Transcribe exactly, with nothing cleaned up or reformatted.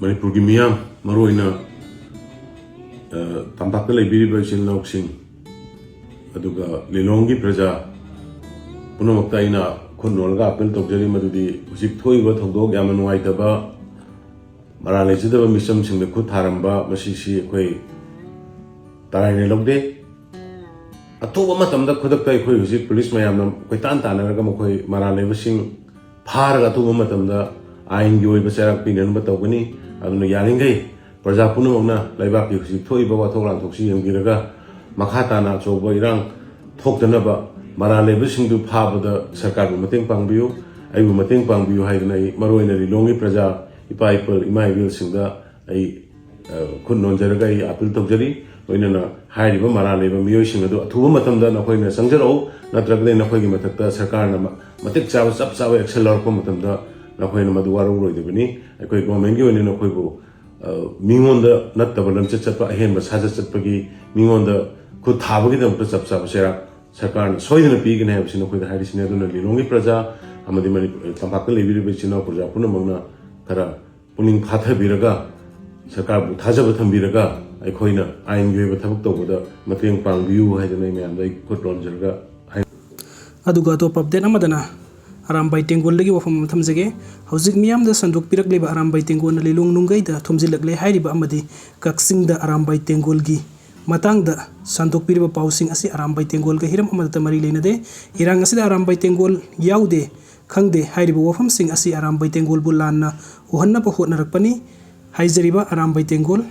ꯃꯅꯤꯄꯨꯔꯒꯤ ꯃꯤꯌꯥꯝ, ꯃꯔꯨꯑꯣꯏꯅ, ꯑ, ꯇꯝꯄꯥꯛꯇ ꯂꯩꯕꯤꯔꯤꯕ ꯏꯆꯤꯜ ꯏꯅꯥꯎꯁꯤꯡ, ꯑꯗꯨꯒ ꯂꯤꯂꯣꯡꯒꯤ ꯄ꯭ꯔꯖꯥ ꯄꯨꯝꯅꯃꯛꯇ ꯑꯩꯅ ꯈꯨꯠ ꯅꯣꯜꯂꯒ ꯑꯥꯄꯤꯜ ꯇꯧꯖꯔꯤ, ꯃꯗꯨꯗꯤ ꯍꯧꯖꯤꯛ ꯊꯣꯛꯏꯕ ꯊꯧꯗꯣꯛ ꯌꯥꯝꯅ ꯅꯨꯡꯉꯥꯏꯇꯕ, ꯃꯔꯥꯜ ꯂꯩꯖꯗꯕ ꯃꯤꯆꯝꯁꯤꯡꯗ ꯈꯨꯠ ꯊꯥꯔꯝꯕ, ꯃꯁꯤꯁꯤ ꯑꯩꯈꯣꯏ ꯇꯔꯥꯏꯅ ꯂꯧꯗꯦ꯫ ꯑꯊꯨꯕ ꯃꯇꯝꯗ ꯈꯨꯗꯛꯇ ꯑꯩꯈꯣꯏ ꯍꯧꯖꯤꯛ ꯄꯨꯂꯤꯁ ꯃꯌꯥꯝꯅ ꯀꯣꯏꯇꯥꯟ ꯇꯥꯟꯅꯔꯒ ꯃꯈꯣꯏ ꯃꯔꯥꯜ ꯂꯩꯕꯁꯤꯡ ꯐꯥꯔꯒ ꯑꯊꯨꯕ ꯃꯇꯝꯗ ꯑꯥꯏꯟꯒꯤ ꯑꯣꯏꯕ ꯆꯩꯔꯥꯛ ꯄꯤꯅꯅꯕ ꯇꯧꯒꯅꯤ꯫ ꯑꯗꯨꯅ ꯌꯥꯔꯤꯈꯩ ꯄ꯭ꯔꯖꯥ ꯄꯨꯝꯅꯃꯛꯅ ꯂꯩꯕꯥꯛꯀꯤ ꯍꯧꯖꯤꯛ ꯊꯣꯛꯏꯕ ꯋꯥꯊꯣꯛ ꯂꯥꯟꯊꯣꯛꯁꯤ ꯌꯦꯡꯕꯤꯔꯒ, ꯃꯈꯥ ꯇꯥꯅ ꯑꯆꯧꯕ ꯏꯔꯥꯡ ꯊꯣꯛꯇꯅꯕ, ꯃꯔꯥꯜ ꯂꯩꯕꯁꯤꯡꯗꯨ ꯐꯥꯕꯗ ꯁꯔꯀꯥꯔꯕꯨ ꯃꯇꯦꯡ ꯄꯥꯡꯕꯤꯌꯨ, ꯑꯩꯕꯨ ꯃꯇꯦꯡ ꯄꯥꯡꯕꯤꯌꯨ ꯍꯥꯏꯗꯅ ꯑꯩ ꯃꯔꯨꯑꯣꯏꯅ ꯂꯤꯂꯣꯡꯒꯤ ꯄ꯭ꯔꯖꯥ, ꯏꯄꯥ ꯏꯄꯨ, ꯏꯃꯥ ꯏꯕꯦꯜꯁꯤꯡꯗ ꯑꯩ, ꯑ, ꯈꯨꯠ ꯅꯣꯟꯖꯔꯒ ꯑꯩ ꯑꯥꯄꯤꯜ ꯇꯧꯖꯔꯤ꯫ ꯂꯣꯏꯅꯅ ꯍꯥꯏꯔꯤꯕ ꯃꯔꯥꯜ ꯂꯩꯕ ꯃꯤꯑꯣꯏꯁꯤꯡ ꯑꯗꯨ ꯑꯊꯨꯕ ꯃꯇꯝꯗ ꯅꯈꯣꯏꯅ ꯆꯪꯖꯔꯛꯎ, ꯅꯠꯇ꯭ꯔꯒꯗꯤ ꯅꯈꯣꯏꯒꯤ ꯃꯊꯛꯇ ꯁꯔꯀꯥꯔꯅ ꯃ-, ꯃꯇꯤꯛ ꯆꯥꯕ, ꯆꯞ ꯆꯥꯕ action ꯂꯧꯔꯛꯄ ꯃꯇꯝꯗ ꯅꯈꯣꯏꯅ ꯃꯗꯨ ꯋꯥꯔꯧꯔꯣꯏꯗꯕꯅꯤ꯫ ꯑꯩꯈꯣꯏ governmentꯀꯤ ꯑꯣꯏꯅ ꯅꯈꯣꯏꯕꯨ, ꯑ, ꯃꯤꯉꯣꯟꯗ ꯅꯠꯇꯕ ꯂꯝꯆꯠ ꯆꯠꯄ, ꯑꯍꯦꯟꯕ ꯁꯥꯖꯠ ꯆꯠꯄꯒꯤ, ꯃꯤꯉꯣꯟꯗ ꯈꯨꯠ ꯊꯥꯕꯒꯤꯗꯃꯛꯇ ꯆꯞ ꯆꯥꯕ ꯆꯩꯔꯥꯛ ꯁꯔꯀꯥꯔꯅ ꯁꯣꯏꯗꯅ ꯄꯤꯒꯅꯤ ꯍꯥꯏꯕꯁꯤ ꯅꯈꯣꯏꯗ ꯍꯥꯏꯔꯤꯁꯤꯅꯤ꯫ ꯑꯗꯨꯅ ꯂꯤꯂꯣꯡꯒꯤ ꯄ꯭ꯔꯖꯥ ꯑꯃꯗꯤ ꯃꯅꯤꯄꯨꯔ, ꯇꯝꯄꯥꯛꯇ ꯂꯩꯕꯤꯔꯤꯕ ꯏꯆꯤꯜ ꯏꯅꯥꯎ ꯄ꯭ꯔꯖꯥ ꯄꯨꯝꯅꯃꯛꯅ ꯈꯔ ꯄꯨꯛꯅꯤꯡ ꯐꯥꯊꯕꯤꯔꯒ, ꯁꯔꯀꯥꯔꯕꯨ ꯊꯥꯖꯕ ꯊꯝꯕꯤꯔꯒ, ꯑꯩꯈꯣꯏꯅ ꯑꯥꯏꯟꯒꯤ ꯑꯣꯏꯕ ꯊꯕꯛ ꯇꯧꯕꯗ ꯃꯇꯦꯡ ꯄꯥꯡꯕꯤꯌꯨ ꯍꯥꯏꯗꯅ ꯑꯩ ꯃꯌꯥꯝꯗ ꯑꯩ ꯈꯨꯠ ꯅꯣꯟꯖꯔꯒ ꯍꯥꯏ-꯫ ꯑꯗꯨꯒ ꯑꯇꯣꯞꯄ update ꯑꯃꯗꯅ ꯑꯔꯥꯝꯕꯥꯏ ꯇꯦꯡꯒꯣꯜꯗꯒꯤ ꯋꯥꯐꯝ ꯑꯃ ꯊꯝꯖꯒꯦ꯫ ꯍꯧꯖꯤꯛ ꯃꯤꯌꯥꯝꯗ ꯁꯟꯗꯣꯛꯄꯤꯔꯛꯂꯤꯕ ꯑꯔꯥꯝꯕꯥꯏ ꯇꯦꯡꯒꯣꯜꯅ ꯂꯤꯂꯣꯡ ꯅꯨꯡꯒꯩꯗ ꯊꯣꯝꯖꯤꯜꯂꯛꯂꯦ ꯍꯥꯏꯔꯤꯕ ꯑꯃꯗꯤ ꯀꯛꯆꯤꯡꯗ ꯑꯔꯥꯝꯕꯥꯏ ꯇꯦꯡꯒꯣꯜꯒꯤ ꯃꯇꯥꯡꯗ ꯁꯟꯗꯣꯛꯄꯤꯔꯤꯕ ꯄꯥꯎꯁꯤꯡ ꯑꯁꯤ ꯑꯔꯥꯝꯕꯥꯏ ꯇꯦꯡꯒꯣꯜꯒ ꯍꯤꯔꯝ ꯑꯃꯠꯇ ꯃꯔꯤ ꯂꯩꯅꯗꯦ꯫ ꯏꯔꯥꯡ ꯑꯁꯤꯗ ꯑꯔꯥꯝꯕꯥꯏ ꯇꯦꯡꯒꯣꯜ ꯌꯥꯎꯗꯦ, ꯈꯪꯗꯦ ꯍꯥꯏꯔꯤꯕ ꯋꯥꯐꯝꯁꯤꯡ ꯑꯁꯤ ꯑꯔꯥꯝꯕꯥꯏ ꯇꯦꯡꯒꯣꯜꯕꯨ ꯂꯥꯟꯅ ꯎꯍꯟꯅꯕ ꯍꯣꯠꯅꯔꯛꯄꯅꯤ꯫ ꯍꯥꯏꯖꯔꯤꯕ ꯑꯔꯥꯝꯕꯥꯏ ꯇꯦꯡꯒꯣꯜ